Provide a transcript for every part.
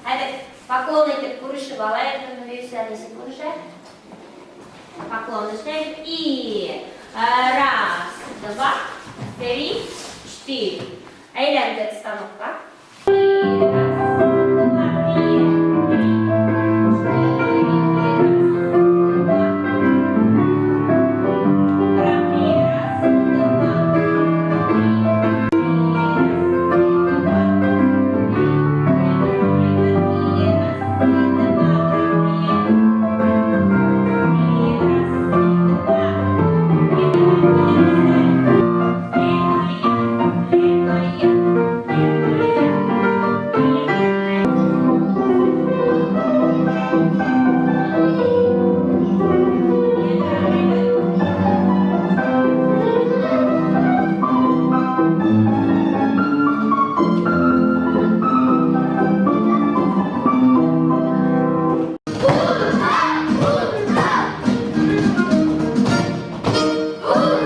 Хәҙер поклон итеп күрешеп алайыҡ, беҙҙең нисек күрешә. Поклон эшләйбеҙ. И раз, два, три, четыре. Әйләндек станокка. Раз, два, три, четыре, раз, два. Гран-при. Раз, два, три, раз, два, три, раз, два,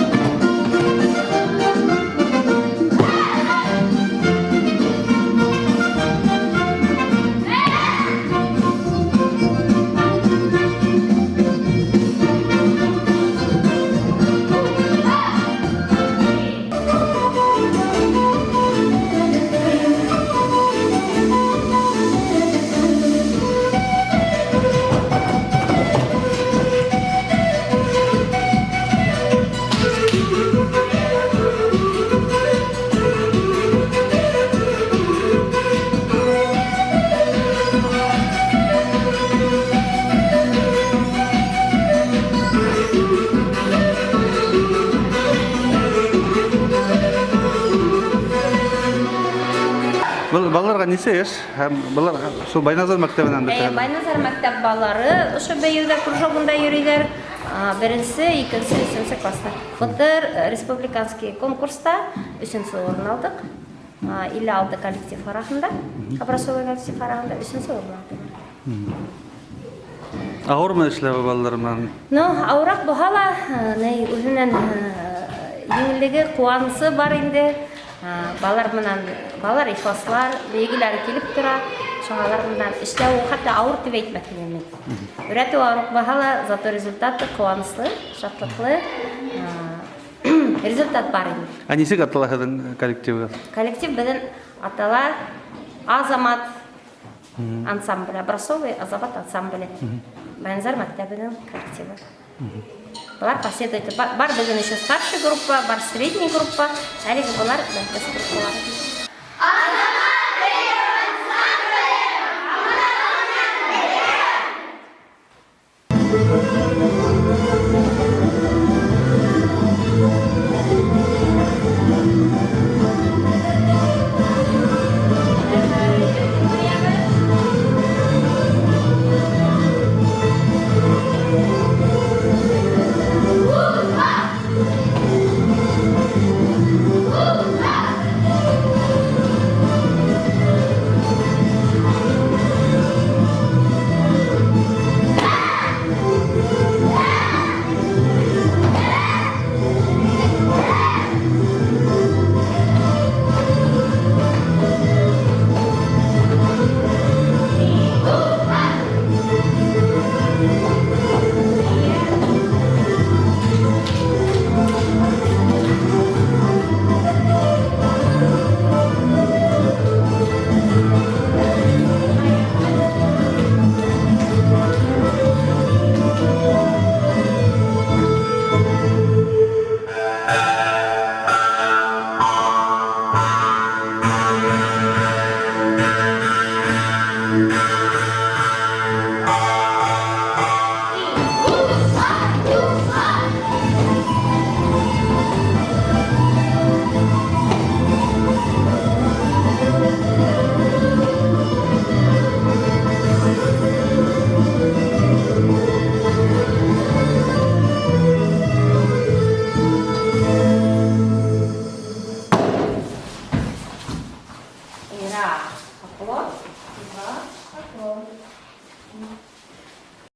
гран-при. Раз, два, Был балаларға нисә йәш? Һәм былар шул Байназар мәктәбенән бит. Байназар мәктәп балалары ошо бейеүҙә кружогында йөрөйҙәр. Беренсе, икенсе, өсөнсө класстар. Былтыр республиканский конкурста өсөнсө урын алдыҡ. 56 коллектив араһында, образцовый коллектив араһында өсөнсө урын алдыҡ. Ауырмы эшләүе балалар менән? Ну, ауыраҡ булһа ла, ни үҙенән еңеллеге, ҡыуанысы бар инде. Балалар менән, балалар ихласлар, бейегеләре килеп тора. Шуңа алар менән эшләү хатта ауыр тип әйтмәҫ инем мин. Өйрәтеү ауыр булһа ла, зато результаты ҡыуаныслы, шатлыҡлы. Результат бар инде. Ә нисек атала һеҙҙең коллективығыҙ? Коллектив беҙҙең атала Азамат ансамбле, образцовый Азамат ансамбле. Байназар мәктәбенең коллективы. Былар последователь. Бар беҙҙең еще старший группа, бар средний группа, әлеге былар бәләкәс группалар. Поклон. Два. Поклон.